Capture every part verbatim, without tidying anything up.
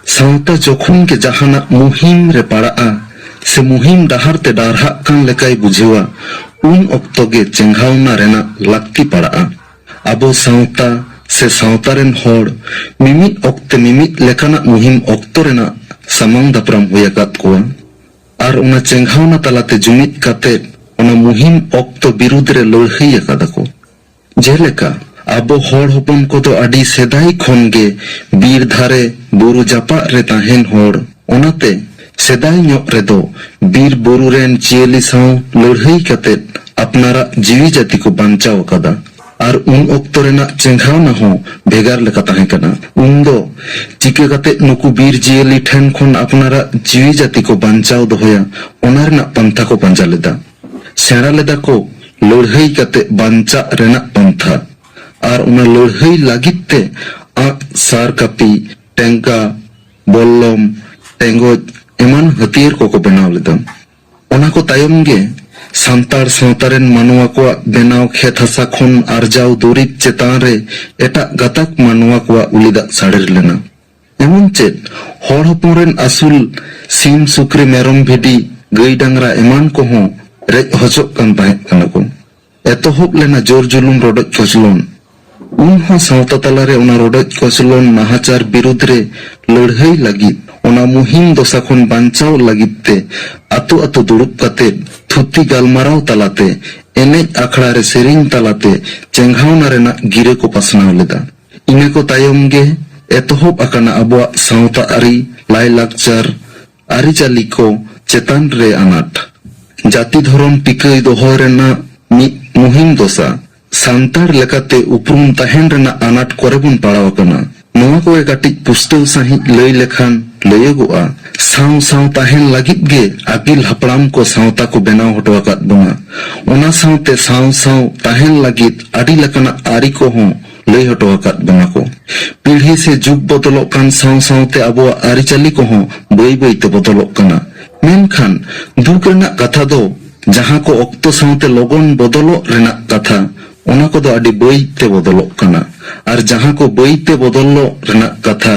ᱥᱟᱶᱛᱟ ᱡᱚᱠᱷᱚᱱ ᱜᱮ ᱡᱟᱦᱟᱱᱟᱜ ᱢᱩᱦᱤᱢ ᱨᱮ ᱯᱟᱲᱟᱜᱼᱟ ᱥᱮ ᱢᱩᱦᱤᱢ ᱰᱟᱦᱟᱨ ᱛᱮ ᱰᱟᱨᱦᱟᱜ ᱠᱟᱱ ᱞᱮᱠᱟᱭ ᱵᱩᱡᱷᱟᱹᱣᱟ, ᱩᱱ ᱚᱠᱛᱚ ᱜᱮ ᱪᱮᱸᱜᱷᱟᱣᱱᱟ ᱨᱮᱱᱟᱜ ᱞᱟᱹᱠᱛᱤ ᱯᱟᱲᱟᱜᱼᱟ᱾ ᱟᱵᱚ ᱥᱟᱶᱛᱟ ᱥᱮ ᱥᱟᱶᱛᱟ ᱨᱮᱱ ᱦᱚᱲ ᱢᱤᱢᱤᱫ ᱚᱠᱛᱮ ᱢᱤᱢᱤᱫ ᱞᱮᱠᱟᱱᱟᱜ ᱢᱩᱦᱤᱢ ᱚᱠᱛᱚ ᱨᱮᱱᱟᱜ ᱥᱟᱢᱟᱝ ᱫᱟᱯᱨᱟᱢ ᱦᱩᱭ ᱟᱠᱟᱫ ᱠᱚᱣᱟ᱾ ᱟᱨ ᱚᱱᱟ ᱪᱮᱸᱜᱷᱟᱣᱱᱟ ᱛᱟᱞᱟᱛᱮ ᱡᱩᱢᱤᱫ ᱠᱟᱛᱮ ᱚᱱᱟ ᱢᱩᱦᱤᱢ ᱚᱠᱛᱚ ᱵᱤᱨᱩᱫᱽ ᱨᱮ ᱞᱟᱹᱲᱦᱟᱹᱭ ᱟᱠᱟᱫᱟ ᱠᱚ᱾ ᱡᱮᱞᱮᱠᱟ, ᱟᱵᱚ ᱦᱚᱲ ᱦᱚᱯᱚᱱ ᱠᱚᱫᱚ ᱟᱹᱰᱤ ᱥᱮᱫᱟᱭ ᱠᱷᱚᱱ ᱜᱮ ᱵᱤᱨ ᱫᱷᱟᱨᱮ ᱵᱩᱨᱩ ᱡᱟᱯᱟᱜ ᱨᱮ ᱛᱟᱦᱮᱱ ᱦᱚᱲ᱾ ᱚᱱᱟᱛᱮ ᱥᱮᱫᱟᱭ ᱧᱚᱜ ᱨᱮᱫᱚ ᱵᱤᱨ ᱵᱩᱨᱩ ᱨᱮᱱ ᱡᱤᱭᱟᱹᱞᱤ ᱥᱟᱶ ᱞᱟᱹᱲᱦᱟᱹᱭ ᱠᱟᱛᱮ ᱟᱯᱱᱟᱨᱟᱜ ᱡᱤᱣᱤ ᱡᱟᱹᱛᱤ ᱠᱚ ᱵᱟᱧᱪᱟᱣ ᱟᱠᱟᱫᱟ᱾ ᱟᱨ ᱩᱱ ᱚᱠᱛᱚ ᱨᱮᱱᱟᱜ ᱪᱮᱸᱜᱷᱟᱣᱱᱟ ᱦᱚᱸ ᱵᱷᱮᱜᱟᱨ ᱞᱮᱠᱟ ᱛᱟᱦᱮᱸ ᱠᱟᱱᱟ᱾ ᱩᱱᱫᱚ ᱪᱤᱠᱟᱹ ᱠᱟᱛᱮ ᱱᱩᱠᱩ ᱵᱤᱨ ᱡᱤᱭᱟᱹᱞᱤ ᱴᱷᱮᱱ ᱠᱷᱚᱱ ᱟᱯᱱᱟᱨᱟᱜ ᱡᱤᱣᱤ ᱡᱟᱹᱛᱤ ᱠᱚ ᱵᱟᱧᱪᱟᱣ ᱫᱚᱦᱚᱭᱟ, ᱚᱱᱟ ᱨᱮᱱᱟᱜ ᱯᱟᱱᱛᱷᱟ ᱠᱚ ᱯᱟᱸᱡᱟ ᱞᱮᱫᱟ᱾ ᱥᱮᱬᱟ ᱞᱮᱫᱟ ᱠᱚ ᱞᱟᱹᱲᱦᱟᱹᱭ ᱠᱟᱛᱮ ᱵᱟᱧᱪᱟᱜ ᱨᱮᱱᱟᱜ ᱯᱟᱱᱛᱷᱟ᱾ ᱟᱨ ᱚᱱᱟ ᱞᱟᱹᱲᱦᱟᱹᱭ ᱞᱟᱹᱜᱤᱫ ᱛᱮ ᱟᱸᱜ, ᱥᱟᱨ, ᱠᱟᱹᱯᱤ, ᱴᱮᱝᱠᱟ, ᱵᱚᱞᱞᱚᱢ, ᱴᱮᱸᱜᱚᱡ ᱮᱢᱟᱱ ᱦᱟᱹᱛᱭᱟᱹᱨ ᱠᱚᱠᱚ ᱵᱮᱱᱟᱣ ᱞᱮᱫᱟ᱾ ᱚᱱᱟ ᱠᱚ ᱛᱟᱭᱚᱢ ᱜᱮ ᱥᱟᱱᱛᱟᱲ ᱥᱟᱶᱛᱟ ᱨᱮᱱ ᱢᱟᱱᱣᱟ ᱠᱚᱣᱟᱜ ᱵᱮᱱᱟᱣ ᱠᱷᱮᱛ ᱦᱟᱥᱟ ᱠᱷᱚᱱ ᱟᱨᱡᱟᱣ ᱫᱩᱨᱤᱵᱽ ᱪᱮᱛᱟᱱ ᱨᱮ ᱮᱴᱟᱜ ᱜᱟᱛᱟᱠ ᱢᱟᱱᱣᱟ ᱠᱚᱣᱟᱜ ᱩᱞᱤᱫᱟᱜ ᱥᱟᱲᱮᱨ ᱞᱮᱱᱟ᱾ ᱮᱢᱚᱱ ᱪᱮᱫ ᱦᱚᱲ ᱦᱚᱯᱚᱱ ᱨᱮᱱ ᱟᱹᱥᱩᱞ ᱥᱤᱢ, ᱥᱩᱠᱨᱤ, ᱢᱮᱨᱚᱢ, ᱵᱷᱤᱰᱤ, ᱜᱟᱹᱭ, ᱰᱟᱝᱨᱟ ᱮᱢᱟᱱ ᱠᱚᱦᱚᱸ ᱨᱮᱡ ᱦᱚᱪᱚᱜ ᱠᱟᱱ ᱛᱟᱦᱮᱸ ᱠᱟᱱᱟ ᱠᱚ᱾ ᱮᱛᱚᱦᱚᱵ ᱞᱮᱱᱟ ᱡᱳᱨ ᱡᱩᱞᱩᱢ ᱨᱚᱰᱚᱡ ᱠᱚᱪᱞᱚᱱ᱾ ᱩᱱᱦᱚᱸ ᱥᱟᱶᱛᱟ ᱛᱟᱞᱟᱨᱮ ᱚᱱᱟ ᱨᱚᱰᱚᱡ ᱠᱚᱪᱞᱚᱱ ᱱᱟᱦᱟᱪᱟᱨ ᱵᱤᱨᱩᱫᱽ ᱨᱮ ᱞᱟᱹᱲᱦᱟᱹᱭ ᱞᱟᱹᱜᱤᱫ, ᱚᱱᱟ ᱢᱩᱦᱤᱢ ᱫᱚᱥᱟ ᱠᱷᱚᱱ ᱵᱟᱧᱪᱟᱣ ᱞᱟᱹᱜᱤᱫ ᱛᱮ ᱟᱛᱳ ᱟᱛᱳ ᱫᱩᱲᱩᱵ ᱠᱟᱛᱮ, ᱛᱷᱩᱛᱤ ᱜᱟᱞᱢᱟᱨᱟᱣ ᱛᱟᱞᱟᱛᱮ, ᱮᱱᱮᱡ ᱟᱠᱷᱲᱟ ᱨᱮ ᱥᱮᱨᱮᱧ ᱛᱟᱞᱟᱛᱮ ᱪᱮᱸᱜᱷᱟᱣᱱᱟ ᱨᱮᱱᱟᱜ ᱜᱤᱨᱟᱹ ᱠᱚ ᱯᱟᱥᱱᱟᱣ ᱞᱮᱫᱟ᱾ ᱤᱱᱟᱹ ᱠᱚ ᱛᱟᱭᱚᱢ ᱜᱮ ᱮᱛᱚᱦᱚᱵ ᱟᱠᱟᱱᱟ ᱟᱵᱚᱣᱟᱜ ᱥᱟᱶᱛᱟ ᱟᱹᱨᱤ, ᱞᱟᱭᱼᱞᱟᱠᱪᱟᱨ, ᱟᱹᱨᱤᱪᱟᱹᱞᱤ ᱠᱚ ᱪᱮᱛᱟᱱ ᱨᱮ ᱟᱱᱟᱴ᱾ ᱡᱟᱹᱛᱤ ᱫᱷᱚᱨᱚᱢ ᱴᱤᱠᱟᱹᱭ ᱫᱚᱦᱚᱭ ᱨᱮᱱᱟᱜ ᱢᱤᱫ ᱢᱩᱦᱤᱢ ᱫᱚᱥᱟ᱾ ᱥᱟᱱᱛᱟᱲ ᱞᱮᱠᱟᱛᱮ ᱩᱯᱨᱩᱢ ᱛᱟᱦᱮᱱ ᱨᱮᱱᱟᱜ ᱟᱱᱟᱴ ᱠᱚᱨᱮ ᱵᱚᱱ ᱯᱟᱲᱟᱣ ᱟᱠᱟᱱᱟ᱾ ᱱᱚᱣᱟ ᱠᱚᱜᱮ ᱠᱟᱹᱴᱤᱡ ᱯᱩᱥᱴᱟᱹᱣ ᱥᱟᱺᱦᱤᱡ ᱞᱟᱹᱭ ᱞᱮᱠᱷᱟᱱ ᱞᱟᱹᱭᱟᱹᱜᱚᱜᱼᱟ, ᱥᱟᱶ ᱥᱟᱶ ᱛᱟᱦᱮᱱ ᱞᱟᱹᱜᱤᱫ ᱜᱮ ᱟᱹᱜᱤᱞ ᱦᱟᱯᱲᱟᱢ ᱠᱚ ᱥᱟᱶᱛᱟ ᱠᱚ ᱵᱮᱱᱟᱣ ᱦᱚᱴᱚ ᱟᱠᱟᱫ ᱵᱚᱱᱟ᱾ ᱚᱱᱟ ᱥᱟᱶᱛᱮ ᱥᱟᱶ ᱥᱟᱶ ᱛᱟᱦᱮᱱ ᱞᱟᱹᱜᱤᱫ ᱟᱹᱰᱤ ᱞᱮᱠᱟᱱᱟᱜ ᱟᱹᱨᱤ ᱠᱚᱦᱚᱸ ᱞᱟᱹᱭ ᱦᱚᱴᱚ ᱟᱠᱟᱫ ᱵᱚᱱᱟ ᱠᱚ᱾ ᱯᱤᱲᱦᱤ ᱥᱮ ᱡᱩᱜᱽ ᱵᱚᱫᱚᱞᱚᱜ ᱠᱟᱱ ᱥᱟᱶ ᱥᱟᱶᱛᱮ ᱟᱵᱚᱣᱟᱜ ᱟᱹᱨᱤᱪᱟᱹᱞᱤ ᱠᱚᱦᱚᱸ ᱵᱟᱹᱭ ᱵᱟᱹᱭ ᱛᱮ ᱵᱚᱫᱚᱞᱚᱜ ᱠᱟᱱᱟ᱾ ᱢᱮᱱᱠᱷᱟᱱ ᱫᱩᱠ ᱨᱮᱱᱟᱜ ᱠᱟᱛᱷᱟ ᱫᱚ, ᱡᱟᱦᱟᱸ ᱠᱚ ᱚᱠᱛᱚ ᱥᱟᱶᱛᱮ ᱞᱚᱜᱚᱱ ᱵᱚᱫᱚᱞᱚᱜ ᱨᱮᱱᱟᱜ ᱠᱟᱛᱷᱟ, ᱚᱱᱟ ᱠᱚᱫᱚ ᱟᱹᱰᱤ ᱵᱟᱹᱭ ᱛᱮ ᱵᱚᱫᱚᱞᱚᱜ ᱠᱟᱱᱟ᱾ ᱟᱨ ᱡᱟᱦᱟᱸ ᱠᱚ ᱵᱟᱹᱭ ᱛᱮ ᱵᱚᱫᱚᱞᱚᱜ ᱨᱮᱱᱟᱜ ᱠᱟᱛᱷᱟ,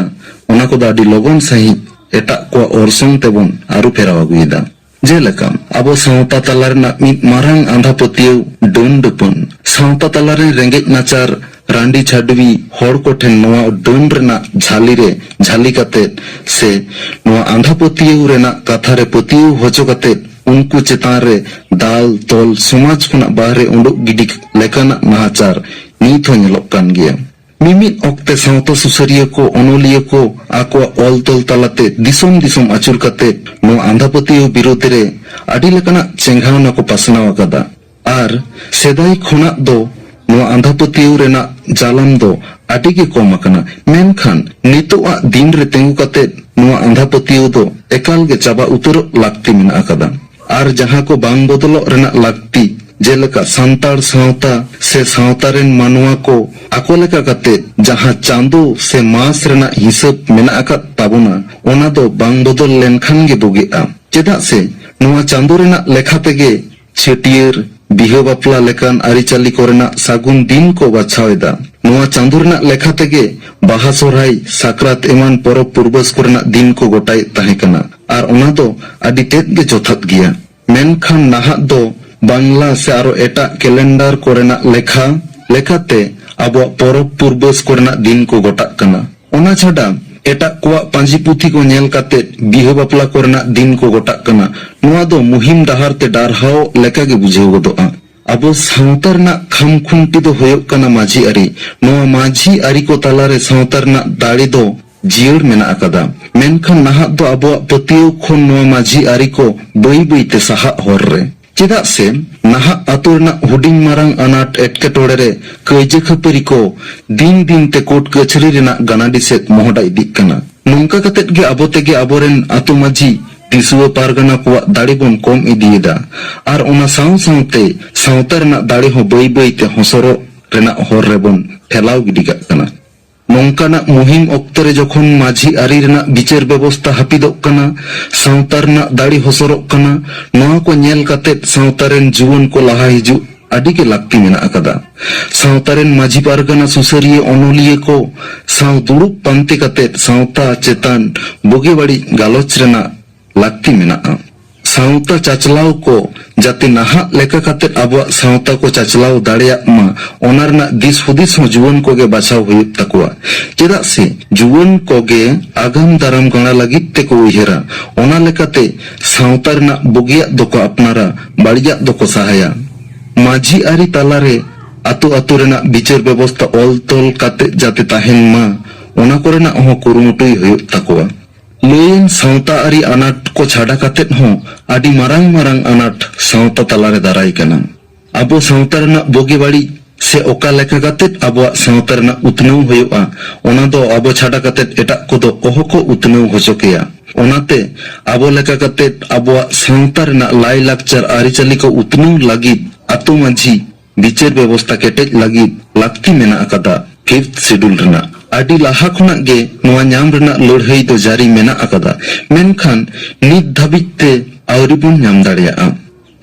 ᱚᱱᱟ ᱠᱚᱫᱚ ᱟᱹᱰᱤ ᱞᱚᱜᱚᱱ ᱥᱟᱺᱦᱤᱡ ᱮᱴᱟᱜ ᱠᱚᱣᱟᱜ ᱚᱨᱥᱚᱝ ᱛᱮᱵᱚᱱ ᱟᱹᱨᱩ ᱯᱷᱮᱨᱟᱣ ᱟᱹᱜᱩᱭᱮᱫᱟ᱾ ᱡᱮᱞᱮᱠᱟ, ᱟᱵᱚ ᱥᱟᱶᱛᱟ ᱛᱟᱞᱟ ᱨᱮᱱᱟᱜ ᱢᱤᱫ ᱢᱟᱨᱟᱝ ᱟᱸᱫᱷᱟ ᱯᱟᱹᱛᱭᱟᱹᱣ ᱰᱟᱹᱱ ᱰᱟᱹᱯᱟᱹᱱ᱾ ᱥᱟᱶᱛᱟ ᱛᱟᱞᱟ ᱨᱮᱱ ᱨᱮᱸᱜᱮᱡ ᱱᱟᱪᱟᱨ, ᱨᱟᱺᱰᱤ ᱪᱷᱟᱹᱰᱣᱤ ᱦᱚᱲ ᱠᱚᱴᱷᱮᱱ ᱱᱚᱣᱟ ᱰᱟᱹᱱ ᱨᱮᱱᱟᱜ ᱡᱷᱟᱹᱞᱤ ᱨᱮ ᱡᱷᱟᱹᱞᱤ ᱠᱟᱛᱮᱫ ᱥᱮ ᱱᱚᱣᱟ ᱟᱸᱫᱷᱟ ᱯᱟᱹᱛᱭᱟᱹᱣ ᱨᱮᱱᱟᱜ ᱠᱟᱛᱷᱟ ᱨᱮ ᱯᱟᱹᱛᱭᱟᱹᱣ ᱦᱚᱪᱚ ᱠᱟᱛᱮᱫ ᱩᱱᱠᱩ ᱪᱮᱛᱟᱱ ᱨᱮ ᱫᱟᱞ ᱛᱚᱞ, ᱥᱚᱢᱟᱡᱽ ᱠᱷᱚᱱᱟᱜ ᱵᱟᱦᱨᱮ ᱩᱰᱩᱠ ᱜᱤᱰᱤ ᱞᱮᱠᱟᱱᱟᱜ ᱱᱟᱦᱟᱪᱟᱨ ᱱᱤᱛ ᱦᱚᱸ ᱧᱮᱞᱚᱜ ᱠᱟᱱ ᱜᱮᱭᱟ᱾ ᱢᱤᱢᱤᱫ ᱚᱠᱛᱮ ᱥᱟᱶᱛᱟ ᱥᱩᱥᱟᱹᱨᱤᱭᱟᱹ ᱠᱚ, ᱚᱱᱚᱞᱤᱭᱟᱹ ᱠᱚ ᱟᱠᱚᱣᱟᱜ ᱚᱞ ᱛᱚᱞ ᱛᱟᱞᱟᱛᱮ ᱫᱤᱥᱚᱢ ᱫᱤᱥᱚᱢ ᱟᱹᱪᱩᱨ ᱠᱟᱛᱮ ᱱᱚᱣᱟ ᱟᱸᱫᱷᱟ ᱯᱟᱹᱛᱭᱟᱹᱣ ᱵᱤᱨᱩᱫᱽ ᱨᱮ ᱟᱹᱰᱤ ᱞᱮᱠᱟᱱᱟᱜ ᱪᱮᱸᱜᱷᱟᱣᱱᱟ ᱠᱚ ᱯᱟᱥᱱᱟᱣ ᱟᱠᱟᱫᱟ᱾ ᱟᱨ ᱥᱮᱫᱟᱭ ᱠᱷᱚᱱᱟᱜ ᱫᱚ ᱱᱚᱣᱟ ᱟᱸᱫᱷᱟ ᱯᱟᱹᱛᱭᱟᱹᱣ ᱨᱮᱱᱟᱜ ᱡᱟᱞᱟᱢ ᱫᱚ ᱟᱹᱰᱤ ᱜᱮ ᱠᱚᱢ ᱟᱠᱟᱱᱟ᱾ ᱢᱮᱱᱠᱷᱟᱱ ᱱᱤᱛᱚᱜ ᱟᱜ ᱫᱤᱱ ᱨᱮ ᱛᱤᱸᱜᱩ ᱠᱟᱛᱮ ᱱᱚᱣᱟ ᱟᱸᱫᱷᱟ ᱯᱟᱹᱛᱭᱟᱹᱣ ᱫᱚ ᱮᱠᱟᱞ ᱜᱮ ᱪᱟᱵᱟ ᱩᱛᱟᱹᱨᱚᱜ ᱞᱟᱹᱠᱛᱤ ᱢᱮᱱᱟᱜ ᱟᱠᱟᱫᱟ᱾ ᱟᱨ ᱡᱟᱦᱟᱸ ᱠᱚ ᱵᱟᱝ ᱵᱚᱫᱚᱞᱚᱜ ᱨᱮᱱᱟᱜ ᱞᱟᱹᱠᱛᱤ, ᱡᱮᱞᱮᱠᱟ ᱥᱟᱱᱛᱟᱲ ᱥᱟᱶᱛᱟ ᱥᱮ ᱥᱟᱶᱛᱟ ᱨᱮᱱ ᱢᱟᱱᱣᱟ ᱠᱚ ᱟᱠᱚ ᱞᱮᱠᱟ ᱠᱟᱛᱮ ᱡᱟᱦᱟᱸ ᱪᱟᱸᱫᱚ ᱥᱮ ᱢᱟᱥ ᱨᱮᱱᱟᱜ ᱦᱤᱥᱟᱹᱵ ᱢᱮᱱᱟᱜ ᱟᱠᱟᱫ ᱛᱟᱵᱚᱱᱟ, ᱚᱱᱟ ᱫᱚ ᱵᱟᱝ ᱵᱚᱫᱚᱞ ᱞᱮᱱᱠᱷᱟᱱ ᱜᱮ ᱵᱩᱜᱤᱜᱼᱟ᱾ ᱪᱮᱫᱟᱜ ᱥᱮ ᱱᱚᱣᱟ ᱪᱟᱸᱫᱚ ᱨᱮᱱᱟᱜ ᱞᱮᱠᱷᱟ ᱛᱮᱜᱮ ᱪᱷᱟᱹᱴᱭᱟᱹᱨ, ᱵᱤᱦᱟᱹ ᱵᱟᱯᱞᱟ ᱞᱮᱠᱟᱱ ᱟᱹᱨᱤᱪᱟᱹᱞᱤ ᱠᱚᱨᱮᱱᱟᱜ ᱥᱟᱹᱜᱩᱱ ᱫᱤᱱ ᱠᱚ ᱵᱟᱪᱷᱟᱣ ᱮᱫᱟ᱾ ᱱᱚᱣᱟ ᱪᱟᱸᱫᱚ ᱨᱮᱱᱟᱜ ᱞᱮᱠᱷᱟ ᱛᱮᱜᱮ ᱵᱟᱦᱟ, ᱥᱚᱨᱦᱟᱭ, ᱥᱟᱠᱨᱟᱛ ᱮᱢᱟᱱ ᱯᱚᱨᱚᱵᱽ ᱯᱩᱨᱵᱟᱹᱥ ᱠᱚᱨᱮᱱᱟᱜ ᱫᱤᱱ ᱠᱚ ᱜᱚᱴᱟᱭᱮᱫ ᱛᱟᱦᱮᱸ ᱠᱟᱱᱟ᱾ ᱟᱨ ᱚᱱᱟ ᱫᱚ ᱟᱹᱰᱤ ᱛᱮᱫ ᱜᱮ ᱡᱚᱛᱷᱟᱛ ᱜᱮᱭᱟ᱾ ᱢᱮᱱᱠᱷᱟᱱ ᱱᱟᱦᱟᱜ ᱫᱚ ᱵᱟᱝᱞᱟ ᱥᱮ ᱟᱨᱚ ᱮᱴᱟᱜ ᱠᱮᱞᱮᱱᱰᱟᱨ ᱠᱚᱨᱮᱱᱟᱜ ᱞᱮᱠᱷᱟ ᱞᱮᱠᱟᱛᱮ ᱟᱵᱚᱣᱟᱜ ᱯᱚᱨᱚᱵᱽ ᱯᱩᱨᱵᱟᱹᱥ ᱠᱚᱨᱮᱱᱟᱜ ᱫᱤᱱ ᱠᱚ ᱜᱚᱴᱟᱜ ᱠᱟᱱᱟ᱾ ᱚᱱᱟ ᱪᱷᱟᱰᱟ ᱮᱴᱟᱜ ᱠᱚᱣᱟᱜ ᱯᱟᱹᱧᱡᱤ ᱯᱩᱛᱷᱤ ᱠᱚ ᱧᱮᱞ ᱠᱟᱛᱮ ᱵᱤᱦᱟᱹ ᱵᱟᱯᱞᱟ ᱠᱚᱨᱮᱱᱟᱜ ᱫᱤᱱ ᱠᱚ ᱜᱚᱴᱟᱜ ᱠᱟᱱᱟ᱾ ᱱᱚᱣᱟ ᱫᱚ ᱢᱩᱦᱤᱢ ᱰᱟᱦᱟᱨ ᱛᱮ ᱰᱟᱨᱦᱟᱣ ᱞᱮᱠᱟ ᱜᱮ ᱵᱩᱡᱷᱟᱹᱣ ᱜᱚᱫᱚᱜᱼᱟ᱾ ᱟᱵᱚ ᱥᱟᱶᱛᱟ ᱨᱮᱱᱟᱜ ᱠᱷᱟᱢ ᱠᱷᱩᱱᱴᱤ ᱫᱚ ᱦᱩᱭᱩᱜ ᱠᱟᱱᱟ ᱢᱟᱹᱡᱷᱤ ᱟᱹᱨᱤ᱾ ᱱᱚᱣᱟ ᱢᱟᱹᱡᱷᱤ ᱟᱹᱨᱤ ᱠᱚ ᱛᱟᱞᱟᱨᱮ ᱥᱟᱶᱛᱟ ᱨᱮᱱᱟᱜ ᱫᱟᱲᱮ ᱫᱚ ᱡᱤᱭᱟᱹᱲ ᱢᱮᱱᱟᱜ ᱟᱠᱟᱫᱟ᱾ ᱢᱮᱱᱠᱷᱟᱱ ᱱᱟᱦᱟᱜ ᱫᱚ ᱟᱵᱚᱣᱟᱜ ᱯᱟᱹᱛᱭᱟᱹᱣ ᱠᱷᱚᱱ ᱱᱚᱣᱟ ᱢᱟᱹᱡᱷᱤ ᱟᱹᱨᱤ ᱠᱚ ᱵᱟᱹᱭ ᱵᱟᱹᱭ ᱛᱮ ᱥᱟᱦᱟᱜ ᱦᱚᱨ ᱨᱮ᱾ ᱪᱮᱫᱟᱜ ᱥᱮ ᱱᱟᱦᱟᱜ ᱟᱛᱳ ᱨᱮᱱᱟᱜ ᱦᱩᱰᱤᱧ ᱢᱟᱨᱟᱝ ᱟᱱᱟᱴ ᱮᱴᱠᱮᱴᱚᱬᱮ ᱨᱮ ᱠᱟᱹᱭᱡᱟᱹ ᱠᱷᱟᱹᱯᱟᱹᱨᱤ ᱠᱚ ᱫᱤᱱ ᱫᱤᱱ ᱛᱮ ᱠᱳᱨᱴ ᱠᱟᱹᱪᱷᱟᱹᱨᱤ ᱨᱮᱱᱟᱜ ᱜᱟᱱᱟᱰᱤ ᱥᱮᱫ ᱢᱚᱦᱰᱟ ᱤᱫᱤᱜ ᱠᱟᱱᱟ᱾ ᱱᱚᱝᱠᱟ ᱠᱟᱛᱮᱫ ᱜᱮ ᱟᱵᱚ ᱛᱮᱜᱮ ᱟᱵᱚᱨᱮᱱ ᱟᱛᱳ ᱢᱟᱹᱡᱷᱤ, ᱫᱤᱥᱩᱣᱟᱹ ᱯᱟᱨᱜᱟᱱᱟ ᱠᱚᱣᱟᱜ ᱫᱟᱲᱮ ᱵᱚᱱ ᱠᱚᱢ ᱤᱫᱤᱭᱮᱫᱟ᱾ ᱟᱨ ᱚᱱᱟ ᱥᱟᱶ ᱥᱟᱶᱛᱮ ᱥᱟᱶᱛᱟ ᱨᱮᱱᱟᱜ ᱫᱟᱲᱮ ᱦᱚᱸ ᱵᱟᱹᱭ ᱵᱟᱹᱭ ᱛᱮ ᱦᱚᱸᱥᱚᱨᱚᱜ ᱨᱮᱱᱟᱜ ᱦᱚᱨ ᱨᱮᱵᱚᱱ ᱴᱷᱮᱞᱟᱣ ᱜᱤᱰᱤ ᱠᱟᱜ ᱠᱟᱱᱟ᱾ ᱱᱚᱝᱠᱟᱱᱟᱜ ᱢᱩᱦᱤᱢ ᱚᱠᱛᱚ ᱨᱮ ᱡᱚᱠᱷᱚᱱ ᱢᱟᱹᱡᱷᱤ ᱟᱹᱨᱤ ᱨᱮᱱᱟᱜ ᱵᱤᱪᱟᱹᱨ ᱵᱮᱵᱚᱥᱛᱟ ᱦᱟᱹᱯᱤᱫᱚᱜ ᱠᱟᱱᱟ, ᱥᱟᱶᱛᱟ ᱨᱮᱱᱟᱜ ᱫᱟᱲᱮ ᱦᱚᱥᱚᱨᱚᱜ ᱠᱟᱱᱟ, ᱱᱚᱣᱟ ᱠᱚ ᱧᱮᱞ ᱠᱟᱛᱮᱫ ᱥᱟᱶᱛᱟ ᱨᱮᱱ ᱡᱩᱣᱟᱹᱱ ᱠᱚ ᱞᱟᱦᱟ ᱦᱤᱡᱩᱜ ᱟᱹᱰᱤ ᱜᱮ ᱞᱟᱹᱠᱛᱤ ᱢᱮᱱᱟᱜ ᱟᱠᱟᱫᱟ᱾ ᱥᱟᱶᱛᱟ ᱨᱮᱱ ᱢᱟᱹᱡᱷᱤ ᱯᱟᱨᱜᱟᱱᱟ, ᱥᱩᱥᱟᱹᱨᱤᱭᱟᱹ, ᱚᱱᱚᱞᱤᱭᱟᱹ ᱠᱚ ᱥᱟᱶ ᱫᱩᱲᱩᱵ ᱯᱟᱱᱛᱮ ᱠᱟᱛᱮ ᱥᱟᱶᱛᱟ ᱪᱮᱛᱟᱱ ᱵᱩᱜᱤ ᱵᱟᱹᱲᱤᱡ ᱜᱟᱞᱚᱪ ᱨᱮᱱᱟᱜ ᱞᱟᱹᱠᱛᱤ ᱢᱮᱱᱟᱜᱼᱟ᱾ ᱥᱟᱶᱛᱟ ᱪᱟᱪᱞᱟᱣ ᱠᱚ ᱡᱟᱛᱮ ᱱᱟᱦᱟᱜ ᱞᱮᱠᱟ ᱠᱟᱛᱮ ᱟᱵᱚᱣᱟᱜ ᱥᱟᱶᱛᱟ ᱠᱚ ᱪᱟᱪᱞᱟᱣ ᱫᱟᱲᱮᱭᱟᱜ ᱢᱟ, ᱚᱱᱟ ᱨᱮᱱᱟᱜ ᱫᱤᱥ ᱦᱩᱫᱤᱥ ᱦᱚᱸ ᱡᱩᱣᱟᱹᱱ ᱠᱚᱜᱮ ᱵᱟᱪᱷᱟᱣ ᱦᱩᱭᱩᱜ ᱛᱟᱠᱚᱣᱟ᱾ ᱪᱮᱫᱟᱜ ᱥᱮ ᱡᱩᱣᱟᱹᱱ ᱠᱚᱜᱮ ᱟᱜᱟᱢ ᱫᱟᱨᱟᱢ ᱜᱟᱬᱟ ᱞᱟᱹᱜᱤᱫ ᱛᱮᱠᱚ ᱩᱭᱦᱟᱹᱨᱟ᱾ ᱚᱱᱟ ᱞᱮᱠᱟᱛᱮ ᱥᱟᱶᱛᱟ ᱨᱮᱱᱟᱜ ᱵᱩᱜᱤᱭᱟᱜ ᱫᱚᱠᱚ ᱟᱯᱱᱟᱨᱟ, ᱵᱟᱹᱲᱤᱡᱟᱜ ᱫᱚᱠᱚ ᱥᱟᱦᱟᱭᱟ᱾ ᱢᱟᱹᱡᱷᱤ ᱟᱹᱨᱤ ᱛᱟᱞᱟᱨᱮ ᱟᱛᱳ ᱟᱛᱳ ᱨᱮᱱᱟᱜ ᱵᱤᱪᱟᱹᱨ ᱵᱮᱵᱚᱥᱛᱟ ᱚᱞ ᱛᱚᱞ ᱠᱟᱛᱮ ᱡᱟᱛᱮ ᱛᱟᱦᱮᱱ ᱢᱟ, ᱚᱱᱟ ᱠᱚᱨᱮᱱᱟᱜ ᱦᱚᱸ ᱠᱩᱨᱩᱢᱩᱴᱩᱭ ᱦᱩᱭᱩᱜ ᱛᱟᱠᱚᱣᱟ᱾ ᱞᱟᱹᱭᱟᱹᱧ, ᱥᱟᱶᱛᱟ ᱟᱹᱨᱤ ᱟᱱᱟᱴ ᱠᱚ ᱪᱷᱟᱰᱟ ᱠᱟᱛᱮᱫ ᱦᱚᱸ ᱟᱹᱰᱤ ᱢᱟᱨᱟᱝ ᱢᱟᱨᱟᱝ ᱟᱱᱟᱴ ᱥᱟᱶᱛᱟ ᱛᱟᱞᱟᱨᱮ ᱫᱟᱨᱟᱭ ᱠᱟᱱᱟ᱾ ᱟᱵᱚ ᱥᱟᱶᱛᱟ ᱨᱮᱱᱟᱜ ᱵᱩᱜᱤ ᱵᱟᱹᱲᱤᱡ ᱥᱮ ᱚᱠᱟ ᱞᱮᱠᱟ ᱠᱟᱛᱮᱫ ᱟᱵᱚᱣᱟᱜ ᱥᱟᱶᱛᱟ ᱨᱮᱱᱟᱜ ᱩᱛᱱᱟᱹᱣ ᱦᱩᱭᱩᱜᱼᱟ, ᱚᱱᱟ ᱫᱚ ᱟᱵᱚ ᱪᱷᱟᱰᱟ ᱠᱟᱛᱮᱫ ᱮᱴᱟᱜ ᱠᱚᱫᱚ ᱚᱦᱚ ᱠᱚ ᱩᱛᱱᱟᱹᱣ ᱦᱚᱪᱚ ᱠᱮᱭᱟ᱾ ᱚᱱᱟᱛᱮ ᱟᱵᱚ ᱞᱮᱠᱟ ᱠᱟᱛᱮᱫ ᱟᱵᱚᱣᱟᱜ ᱥᱟᱶᱛᱟ ᱨᱮᱱᱟᱜ ᱞᱟᱭᱼᱞᱟᱠᱪᱟᱨ ᱟᱹᱨᱤᱪᱟᱹᱞᱤ ᱠᱚ ᱩᱛᱱᱟᱹᱣ ᱞᱟᱹᱜᱤᱫ ᱟᱛᱳ ᱢᱟᱹᱡᱷᱤ ᱵᱤᱪᱟᱹᱨ ᱵᱮᱵᱚᱥᱛᱟ ᱠᱮᱴᱮᱡ ᱞᱟᱹᱜᱤᱫ ᱞᱟᱹᱠᱛᱤ ᱢᱮᱱᱟᱜ ᱟᱠᱟᱫᱟ᱾ ᱯᱷᱤᱯᱛᱷ ᱥᱤᱰᱩᱞ ᱨᱮᱱᱟᱜ ᱟᱹᱰᱤ ᱞᱟᱦᱟ ᱠᱷᱚᱱᱟᱜ ᱜᱮ ᱱᱚᱣᱟ ᱧᱟᱢ ᱨᱮᱱᱟᱜ ᱞᱟᱹᱲᱦᱟᱹᱭ ᱫᱚ ᱡᱟᱹᱨᱤ ᱢᱮᱱᱟᱜ ᱟᱠᱟᱫᱟ, ᱢᱮᱱᱠᱷᱟᱱ ᱱᱤᱛ ᱫᱷᱟᱹᱵᱤᱡ ᱛᱮ ᱟᱹᱣᱨᱤ ᱵᱚᱱ ᱧᱟᱢ ᱫᱟᱲᱮᱭᱟᱜᱼᱟ᱾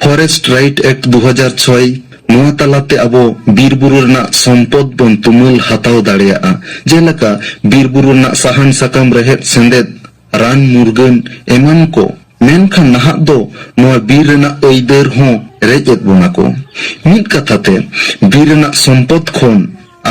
ᱯᱷᱚᱨᱮᱥᱴ ᱨᱟᱭᱤᱴ ᱮᱠᱴ ᱫᱩ ᱦᱟᱡᱟᱨ ᱪᱷᱚᱭ, ᱱᱚᱣᱟ ᱛᱟᱞᱟᱛᱮ ᱟᱵᱚ ᱵᱤᱨ ᱵᱩᱨᱩ ᱨᱮᱱᱟᱜ ᱥᱚᱢᱯᱚᱫ ᱵᱚᱱ ᱛᱩᱢᱟᱹᱞ ᱦᱟᱛᱟᱣ ᱫᱟᱲᱮᱭᱟᱜᱼᱟ, ᱡᱮᱞᱮᱠᱟ ᱵᱤᱨ ᱵᱩᱨᱩ ᱨᱮᱱᱟᱜ ᱥᱟᱦᱟᱱ ᱥᱟᱠᱟᱢ, ᱨᱮᱦᱮᱫ ᱥᱮᱸᱫᱮᱫ, ᱨᱟᱱ ᱢᱩᱨᱜᱟᱹᱱ ᱮᱢᱟᱱ ᱠᱚ᱾ ᱢᱮᱱᱠᱷᱟᱱ ᱱᱟᱦᱟᱜ ᱫᱚ ᱱᱚᱣᱟ ᱵᱤᱨ ᱨᱮᱱᱟᱜ ᱟᱹᱭᱫᱟᱹᱨ ᱦᱚᱸ ᱨᱮᱡ ᱮᱫ ᱵᱚᱱᱟ ᱠᱚ᱾ ᱢᱤᱫ ᱠᱟᱛᱷᱟ ᱛᱮ, ᱵᱤᱨ ᱨᱮᱱᱟᱜ ᱥᱚᱢᱯᱚᱫ ᱠᱷᱚᱱ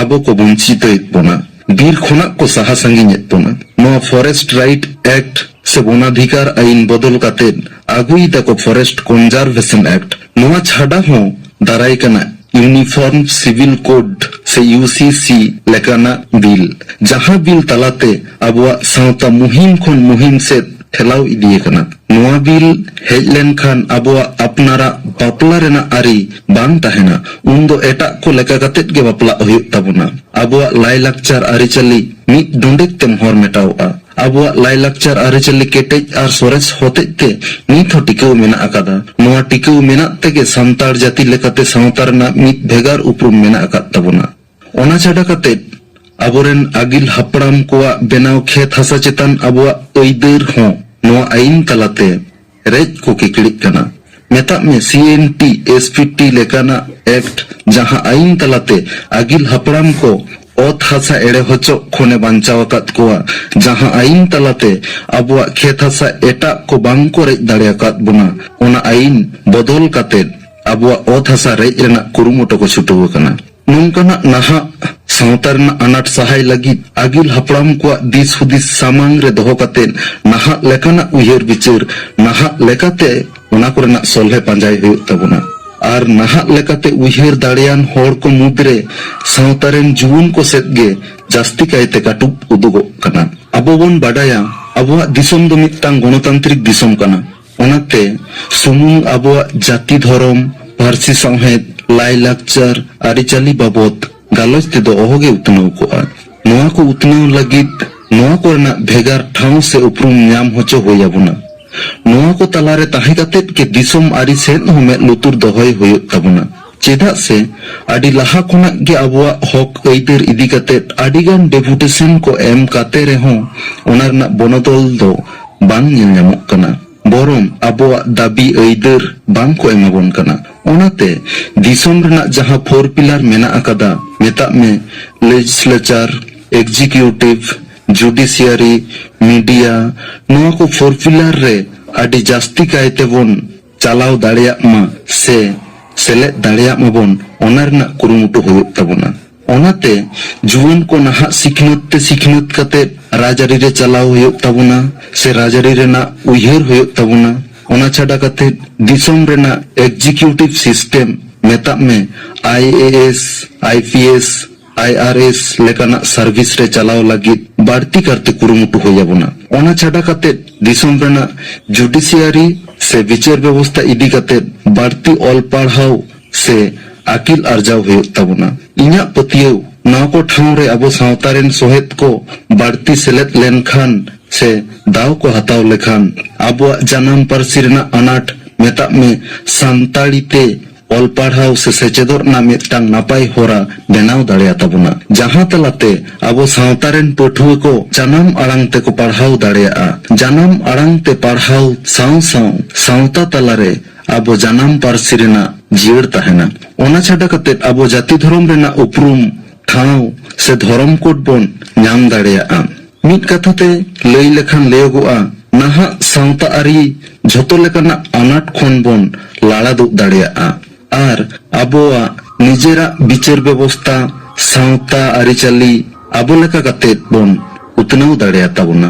ᱟᱵᱚ ᱠᱚ ᱵᱚᱧᱪᱤᱛᱚᱭᱮᱫ ᱵᱚᱱᱟ, ᱵᱤᱨ ᱠᱷᱚᱱᱟᱜ ᱠᱚ ᱥᱟᱦᱟ ᱥᱟᱺᱜᱤᱧᱮᱫ ᱵᱚᱱᱟ᱾ ᱱᱚᱣᱟ ᱯᱷᱚᱨᱮᱥᱴ ᱨᱟᱭᱤᱴ ᱮᱠᱴ ᱥᱮ ᱵᱚᱱᱟᱫᱷᱤᱠᱟᱨ ᱟᱹᱭᱤᱱ ᱵᱚᱫᱚᱞ ᱠᱟᱛᱮ ᱟᱹᱜᱩᱭ ᱫᱟᱠᱚ ᱯᱷᱚᱨᱮᱥᱴ ᱠᱚᱱᱡᱟᱨᱵᱷᱮᱥᱚᱱ ᱮᱠᱴ᱾ ᱱᱚᱣᱟ ᱪᱷᱟᱰᱟ ᱦᱚᱸ ᱫᱟᱨᱟᱭ ᱠᱟᱱᱟ ᱤᱭᱩᱱᱤᱯᱷᱚᱨᱢ ᱥᱤᱵᱤᱞ ᱠᱳᱰ ᱥᱮ ᱤᱭᱩ ᱥᱤ ᱥᱤ ᱞᱮᱠᱟᱱᱟᱜ ᱵᱤᱞ, ᱡᱟᱦᱟᱸ ᱵᱤᱞ ᱛᱟᱞᱟᱛᱮ ᱟᱵᱚᱣᱟᱜ ᱥᱟᱶᱛᱟ ᱢᱩᱦᱤᱢ ᱠᱷᱚᱱ ᱢᱩᱦᱤᱢ ᱥᱮᱫ ᱴᱷᱮᱞᱟᱣ ᱤᱫᱤ ᱟᱠᱟᱱᱟ᱾ ᱱᱚᱣᱟ ᱵᱤᱞ ᱦᱮᱡ ᱞᱮᱱᱠᱷᱟᱱ ᱟᱵᱚᱣᱟᱜ ᱟᱯᱱᱟᱨᱟᱜ ᱵᱟᱯᱞᱟ ᱨᱮᱱᱟᱜ ᱟᱹᱨᱤ ᱵᱟᱝ ᱛᱟᱦᱮᱱᱟ, ᱩᱱᱫᱚ ᱮᱴᱟᱜ ᱠᱚ ᱞᱮᱠᱟ ᱠᱟᱛᱮᱫ ᱜᱮ ᱵᱟᱯᱞᱟᱜ ᱦᱩᱭᱩᱜ ᱛᱟᱵᱚᱱᱟ᱾ ᱟᱵᱚᱣᱟᱜ ᱞᱟᱭᱼᱞᱟᱠᱪᱟᱨ ᱟᱹᱨᱤᱪᱟᱹᱞᱤ ᱢᱤᱫ ᱰᱚᱸᱰᱮᱠ ᱛᱮᱢ ᱦᱚᱨ ᱢᱮᱴᱟᱣᱚᱜᱼᱟ᱾ ᱟᱵᱚᱣᱟᱜ ᱞᱟᱭᱼᱞᱟᱠᱪᱟᱨ ᱟᱹᱨᱤᱪᱟᱹᱞᱤ ᱠᱮᱴᱮᱡ ᱟᱨ ᱥᱚᱨᱮᱥ ᱦᱚᱛᱮᱡ ᱛᱮ ᱱᱤᱛ ᱦᱚᱸ ᱴᱤᱠᱟᱹᱣ ᱢᱮᱱᱟᱜ ᱟᱠᱟᱫᱟ᱾ ᱱᱚᱣᱟ ᱴᱤᱠᱟᱹᱣ ᱢᱮᱱᱟᱜ ᱛᱮᱜᱮ ᱥᱟᱱᱛᱟᱲ ᱡᱟᱹᱛᱤ ᱞᱮᱠᱟᱛᱮ ᱥᱟᱶᱛᱟ ᱨᱮᱱᱟᱜ ᱢᱤᱫ ᱵᱷᱮᱜᱟᱨ ᱩᱯᱨᱩᱢ ᱢᱮᱱᱟᱜ ᱟᱠᱟᱫ ᱛᱟᱵᱚᱱᱟ᱾ ᱚᱱᱟ ᱪᱷᱟᱰᱟ ᱠᱟᱛᱮ ᱟᱵᱚᱨᱮᱱ ᱟᱹᱜᱤᱞ ᱦᱟᱯᱲᱟᱢ ᱠᱚᱣᱟᱜ ᱵᱮᱱᱟᱣ ᱠᱷᱮᱛ ᱦᱟᱥᱟ ᱪᱮᱛᱟᱱ ᱟᱵᱚᱣᱟᱜ ᱟᱹᱭᱫᱟᱹᱨ ᱦᱚᱸ ᱱᱚᱣᱟ ᱟᱹᱭᱤᱱ ᱛᱟᱞᱟᱛᱮ ᱨᱮᱡ ᱠᱚ ᱠᱤᱠᱲᱤᱜ ᱠᱟᱱᱟ᱾ ᱢᱮᱛᱟᱜ ᱢᱮ C N T, S P T ᱞᱮᱠᱟᱱᱟᱜ ᱮᱠᱴ, ᱡᱟᱦᱟᱸ ᱟᱭᱤᱱ ᱛᱟᱞᱟᱛᱮ ᱟᱹᱜᱤᱞ ᱦᱟᱯᱲᱟᱢ ᱠᱚ ᱚᱛ ᱦᱟᱥᱟ ᱮᱲᱮ ᱦᱚᱪᱚᱜ ᱠᱷᱚᱱᱮ ᱵᱟᱧᱪᱟᱣ ᱟᱠᱟᱫ ᱠᱚᱣᱟ, ᱡᱟᱦᱟᱸ ᱟᱭᱤᱱ ᱛᱟᱞᱟᱛᱮ ᱟᱵᱚᱣᱟᱜ ᱠᱷᱮᱛ ᱦᱟᱥᱟ ᱮᱴᱟᱜ ᱠᱚ ᱵᱟᱝ ᱠᱚ ᱨᱮᱡ ᱫᱟᱲᱮ ᱟᱠᱟᱫ ᱵᱚᱱᱟ, ᱚᱱᱟ ᱟᱭᱤᱱ ᱵᱚᱫᱚᱞ ᱠᱟᱛᱮ ᱟᱵᱚᱣᱟᱜ ᱚᱛ ᱦᱟᱥᱟ ᱨᱮᱡ ᱨᱮᱱᱟᱜ ᱠᱩᱨᱩᱢᱩᱴᱩ ᱠᱚ ᱪᱷᱩᱴᱟᱹᱣ ᱟᱠᱟᱱᱟ᱾ ᱱᱚᱝᱠᱟᱱᱟᱜ ᱱᱟᱦᱟᱜ ᱥᱟᱶᱛᱟ ᱨᱮᱱᱟᱜ ᱟᱱᱟᱴ ᱥᱟᱦᱟᱭ ᱞᱟᱹᱜᱤᱫ ᱟᱹᱜᱤᱞ ᱦᱟᱯᱲᱟᱢ ᱠᱚᱣᱟᱜ ᱫᱤᱥ ᱦᱩᱫᱤᱥ ᱥᱟᱢᱟᱝ ᱨᱮ ᱫᱚᱦᱚ ᱠᱟᱛᱮ ᱱᱟᱦᱟᱜ ᱞᱮᱠᱟᱱᱟᱜ ᱩᱭᱦᱟᱹᱨ ᱵᱤᱪᱟᱹᱨ, ᱱᱟᱦᱟᱜ ᱞᱮᱠᱟᱛᱮ ᱚᱱᱟ ᱠᱚᱨᱮᱱᱟᱜ ᱥᱚᱞᱦᱮ ᱯᱟᱸᱡᱟᱭ ᱦᱩᱭᱩᱜ ᱛᱟᱵᱚᱱᱟ᱾ ᱟᱨ ᱱᱟᱦᱟᱜ ᱞᱮᱠᱟᱛᱮ ᱩᱭᱦᱟᱹᱨ ᱫᱟᱲᱮᱭᱟᱱ ᱦᱚᱲ ᱠᱚ ᱢᱩᱫᱽᱨᱮ ᱥᱟᱶᱛᱟ ᱨᱮᱱ ᱡᱩᱣᱟᱹᱱ ᱠᱚ ᱥᱮᱫ ᱜᱮ ᱡᱟᱹᱥᱛᱤ ᱠᱟᱭᱛᱮ ᱠᱟᱹᱴᱩᱵ ᱩᱫᱩᱜᱚᱜ ᱠᱟᱱᱟ᱾ ᱟᱵᱚ ᱵᱚᱱ ᱵᱟᱰᱟᱭᱟ, ᱟᱵᱚᱣᱟᱜ ᱫᱤᱥᱚᱢ ᱫᱚ ᱢᱤᱫᱴᱟᱝ ᱜᱚᱱᱚᱛᱟᱱᱛᱨᱤᱠ ᱫᱤᱥᱚᱢ ᱠᱟᱱᱟ᱾ ᱚᱱᱟᱛᱮ ᱥᱩᱢᱩᱝ ᱟᱵᱚᱣᱟᱜ ᱡᱟᱹᱛᱤ ᱫᱷᱚᱨᱚᱢ, ᱯᱟᱹᱨᱥᱤ ᱥᱟᱶᱦᱮᱫ, ᱞᱟᱭᱼᱞᱟᱠᱪᱟᱨ, ᱟᱹᱨᱤᱪᱟᱹᱞᱤ ᱵᱟᱵᱚᱛ ᱜᱟᱞᱚᱪ ᱛᱮᱫᱚ ᱚᱦᱚᱜᱮ ᱩᱛᱱᱟᱹᱣ ᱠᱚᱜᱼᱟ᱾ ᱱᱚᱣᱟ ᱠᱚ ᱩᱛᱱᱟᱹᱣ ᱞᱟᱹᱜᱤᱫ ᱱᱚᱣᱟ ᱠᱚᱨᱮᱱᱟᱜ ᱵᱷᱮᱜᱟᱨ ᱴᱷᱟᱶ ᱥᱮ ᱩᱯᱨᱩᱢ ᱧᱟᱢ ᱦᱚᱪᱚ ᱦᱩᱭ ᱟᱵᱚᱱᱟ᱾ ᱱᱚᱣᱟ ᱠᱚ ᱛᱟᱞᱟᱨᱮ ᱛᱟᱦᱮᱸ ᱠᱟᱛᱮᱫ ᱜᱮ ᱫᱤᱥᱚᱢ ᱟᱹᱨᱤ ᱥᱮᱫ ᱦᱚᱸ ᱢᱮᱫ ᱞᱩᱛᱩᱨ ᱫᱚᱦᱚᱭ ᱦᱩᱭᱩᱜ ᱛᱟᱵᱚᱱᱟ᱾ ᱪᱮᱫᱟᱜ ᱥᱮ ᱟᱹᱰᱤ ᱞᱟᱦᱟ ᱠᱷᱚᱱᱟᱜ ᱜᱮ ᱟᱵᱚᱣᱟᱜ ᱦᱚᱠ ᱟᱹᱭᱫᱟᱹᱨ ᱤᱫᱤ ᱠᱟᱛᱮᱫ ᱟᱹᱰᱤᱜᱟᱱ ᱰᱮᱯᱩᱴᱮᱥᱚᱱ ᱠᱚ ᱮᱢ ᱠᱟᱛᱮ ᱨᱮᱦᱚᱸ ᱚᱱᱟ ᱨᱮᱱᱟᱜ ᱵᱚᱱᱚᱫᱚᱞ ᱫᱚ ᱵᱟᱝ ᱧᱮᱞ ᱧᱟᱢᱚᱜ ᱠᱟᱱᱟ᱾ ᱵᱚᱨᱚᱝ ᱟᱵᱚᱣᱟᱜ ᱫᱟᱹᱵᱤ ᱟᱹᱭᱫᱟᱹᱨ ᱵᱟᱝ ᱠᱚ ᱮᱢᱟᱵᱚᱱ ᱠᱟᱱᱟ᱾ ᱚᱱᱟᱛᱮ ᱫᱤᱥᱚᱢ ᱨᱮᱱᱟᱜ ᱡᱟᱦᱟᱸ ᱯᱷᱳᱨ ᱯᱤᱞᱟᱨ ᱢᱮᱱᱟᱜ ᱟᱠᱟᱫᱟ, ᱢᱮᱛᱟᱜ ᱢᱮ ᱞᱮᱡᱤᱥᱞᱮᱪᱟᱨ, ᱮᱠᱡᱤᱠᱤᱭᱩᱴᱤᱵᱷ, ᱡᱩᱰᱤᱥᱤᱭᱟᱨᱤ, ᱢᱤᱰᱤᱭᱟ, ᱱᱚᱣᱟ ᱠᱚ ᱯᱷᱳᱨ ᱯᱤᱞᱟᱨ ᱨᱮ ᱟᱹᱰᱤ ᱡᱟᱹᱥᱛᱤ ᱠᱟᱭ ᱛᱮᱵᱚᱱ ᱪᱟᱞᱟᱣ ᱫᱟᱲᱮᱭᱟᱜ ᱢᱟ ᱥᱮ ᱥᱮᱞᱮᱫ ᱫᱟᱲᱮᱭᱟᱜ ᱢᱟᱵᱚᱱ, ᱚᱱᱟ ᱨᱮᱱᱟᱜ ᱠᱩᱨᱩᱢᱩᱴᱩ ᱦᱩᱭᱩᱜ ᱛᱟᱵᱚᱱᱟ᱾ ᱚᱱᱟᱛᱮ ᱡᱩᱣᱟᱹᱱ ᱠᱚ ᱱᱟᱦᱟᱜ ᱥᱤᱠᱷᱱᱟᱹᱛ ᱛᱮ ᱥᱤᱠᱷᱱᱟᱹᱛ ᱠᱟᱛᱮ ᱨᱟᱡᱽᱟᱹᱨᱤ ᱨᱮ ᱪᱟᱞᱟᱣ ᱦᱩᱭᱩᱜ ᱛᱟᱵᱚᱱᱟ ᱥᱮ ᱨᱟᱡᱽᱟᱹᱨᱤ ᱨᱮᱱᱟᱜ ᱩᱭᱦᱟᱹᱨ ᱦᱩᱭᱩᱜ ᱛᱟᱵᱚᱱᱟ᱾ ᱚᱱᱟ ᱪᱷᱟᱰᱟ ᱠᱟᱛᱮ ᱫᱤᱥᱚᱢ ᱨᱮᱱᱟᱜ ᱮᱠᱡᱤᱠᱤᱭᱩᱴᱤᱵᱷ ᱥᱤᱥᱴᱮᱢ, ᱢᱮᱛᱟᱜ ᱢᱮ I A S, I P S, I R S ᱞᱮᱠᱟᱱᱟᱜ ᱥᱟᱨᱵᱷᱤᱥ ᱨᱮ ᱪᱟᱞᱟᱣ ᱞᱟᱹᱜᱤᱫ ᱵᱟᱹᱲᱛᱤ ᱠᱟᱨᱛᱮ ᱠᱩᱨᱩᱢᱩᱴᱩ ᱦᱩᱭ ᱟᱵᱚᱱᱟ᱾ ᱚᱱᱟ ᱪᱷᱟᱰᱟ ᱠᱟᱛᱮ ᱫᱤᱥᱚᱢ ᱨᱮᱱᱟᱜ ᱡᱩᱰᱤᱥᱤᱭᱟᱨᱤ ᱥᱮ ᱵᱤᱪᱟᱹᱨ ᱵᱮᱵᱚᱥᱛᱷᱟ ᱤᱫᱤ ᱠᱟᱛᱮ ᱵᱟᱹᱲᱛᱤ ᱚᱞ ᱯᱟᱲᱦᱟᱣ ᱥᱮ ᱟᱹᱠᱤᱞ ᱟᱨᱡᱟᱣ ᱦᱩᱭᱩᱜ ᱛᱟᱵᱚᱱᱟ᱾ ᱤᱧᱟᱹᱜ ᱯᱟᱹᱛᱭᱟᱹᱣ, ᱱᱚᱣᱟ ᱠᱚ ᱴᱷᱟᱶ ᱨᱮ ᱟᱵᱚ ᱥᱟᱶᱛᱟ ᱨᱮᱱ ᱥᱚᱦᱮᱫ ᱠᱚ ᱵᱟᱹᱲᱛᱤ ᱥᱮᱞᱮᱫ ᱞᱮᱱᱠᱷᱟᱱ ᱥᱮ ᱫᱟᱣ ᱠᱚ ᱦᱟᱛᱟᱣ ᱞᱮᱠᱷᱟᱱ, ᱟᱵᱚᱣᱟᱜ ᱡᱟᱱᱟᱢ ᱯᱟᱹᱨᱥᱤ ᱨᱮᱱᱟᱜ ᱟᱱᱟᱴ, ᱢᱮᱛᱟᱜ ᱢᱮ ᱥᱟᱱᱛᱟᱲᱤ ᱛᱮ ᱚᱞ ᱯᱟᱲᱦᱟᱣ ᱥᱮ ᱥᱮᱪᱮᱫᱚᱜ ᱨᱮᱱᱟᱜ ᱢᱤᱫᱴᱟᱝ ᱱᱟᱯᱟᱭ ᱦᱚᱨᱟ ᱵᱮᱱᱟᱣ ᱫᱟᱲᱮᱭᱟᱛᱟ ᱵᱚᱱᱟ, ᱡᱟᱦᱟᱸ ᱛᱟᱞᱟᱛᱮ ᱟᱵᱚ ᱥᱟᱶᱛᱟ ᱨᱮᱱ ᱯᱟᱹᱴᱷᱩᱣᱟᱹ ᱠᱚ ᱡᱟᱱᱟᱢ ᱟᱲᱟᱝ ᱛᱮᱠᱚ ᱯᱟᱲᱦᱟᱣ ᱫᱟᱲᱮᱭᱟᱜᱼᱟ᱾ ᱡᱟᱱᱟᱢ ᱟᱲᱟᱝ ᱛᱮ ᱯᱟᱲᱦᱟᱣ ᱥᱟᱶ ᱥᱟᱶ ᱥᱟᱶᱛᱟ ᱛᱟᱞᱟᱨᱮ ᱟᱵᱚ ᱡᱟᱱᱟᱢ ᱯᱟᱹᱨᱥᱤ ᱨᱮᱱᱟᱜ ᱡᱤᱭᱟᱹᱲ ᱛᱟᱦᱮᱱᱟ᱾ ᱚᱱᱟ ᱪᱷᱟᱰᱟ ᱠᱟᱛᱮ ᱟᱵᱚ ᱡᱟᱹᱛᱤ ᱫᱷᱚᱨᱚᱢ ᱨᱮᱱᱟᱜ ᱩᱯᱨᱩᱢ, ᱴᱷᱟᱶ ᱥᱮ ᱫᱷᱚᱨᱚᱢ ᱠᱳᱰ ᱵᱚᱱ ᱧᱟᱢ ᱫᱟᱲᱮᱭᱟᱜᱼᱟ᱾ ᱢᱤᱫ ᱠᱟᱛᱷᱟ ᱛᱮ ᱞᱟᱹᱭ ᱞᱮᱠᱷᱟᱱ ᱞᱟᱹᱭᱚᱜᱚᱜᱼᱟ, ᱱᱟᱦᱟᱜ ᱥᱟᱶᱛᱟ ᱟᱹᱨᱤ ᱡᱷᱚᱛᱚ ᱞᱮᱠᱟᱱᱟᱜ ᱟᱱᱟᱴ ᱠᱷᱚᱱ ᱵᱚᱱ ᱞᱟᱲᱟ ᱫᱩᱜ ᱫᱟᱲᱮᱭᱟᱜᱼᱟ ᱟᱨ ᱟᱵᱚᱣᱟᱜ ᱱᱤᱡᱮᱨᱟᱜ ᱵᱤᱪᱟᱹᱨ ᱵᱮᱵᱚᱥᱛᱟ, ᱥᱟᱶᱛᱟ ᱟᱹᱨᱤᱪᱟᱹᱞᱤ ᱟᱵᱚ ᱞᱮᱠᱟ ᱠᱟᱛᱮ ᱵᱚᱱ ᱩᱛᱱᱟᱹᱣ ᱫᱟᱲᱮᱭᱟᱛᱟᱵᱚᱱᱟ᱾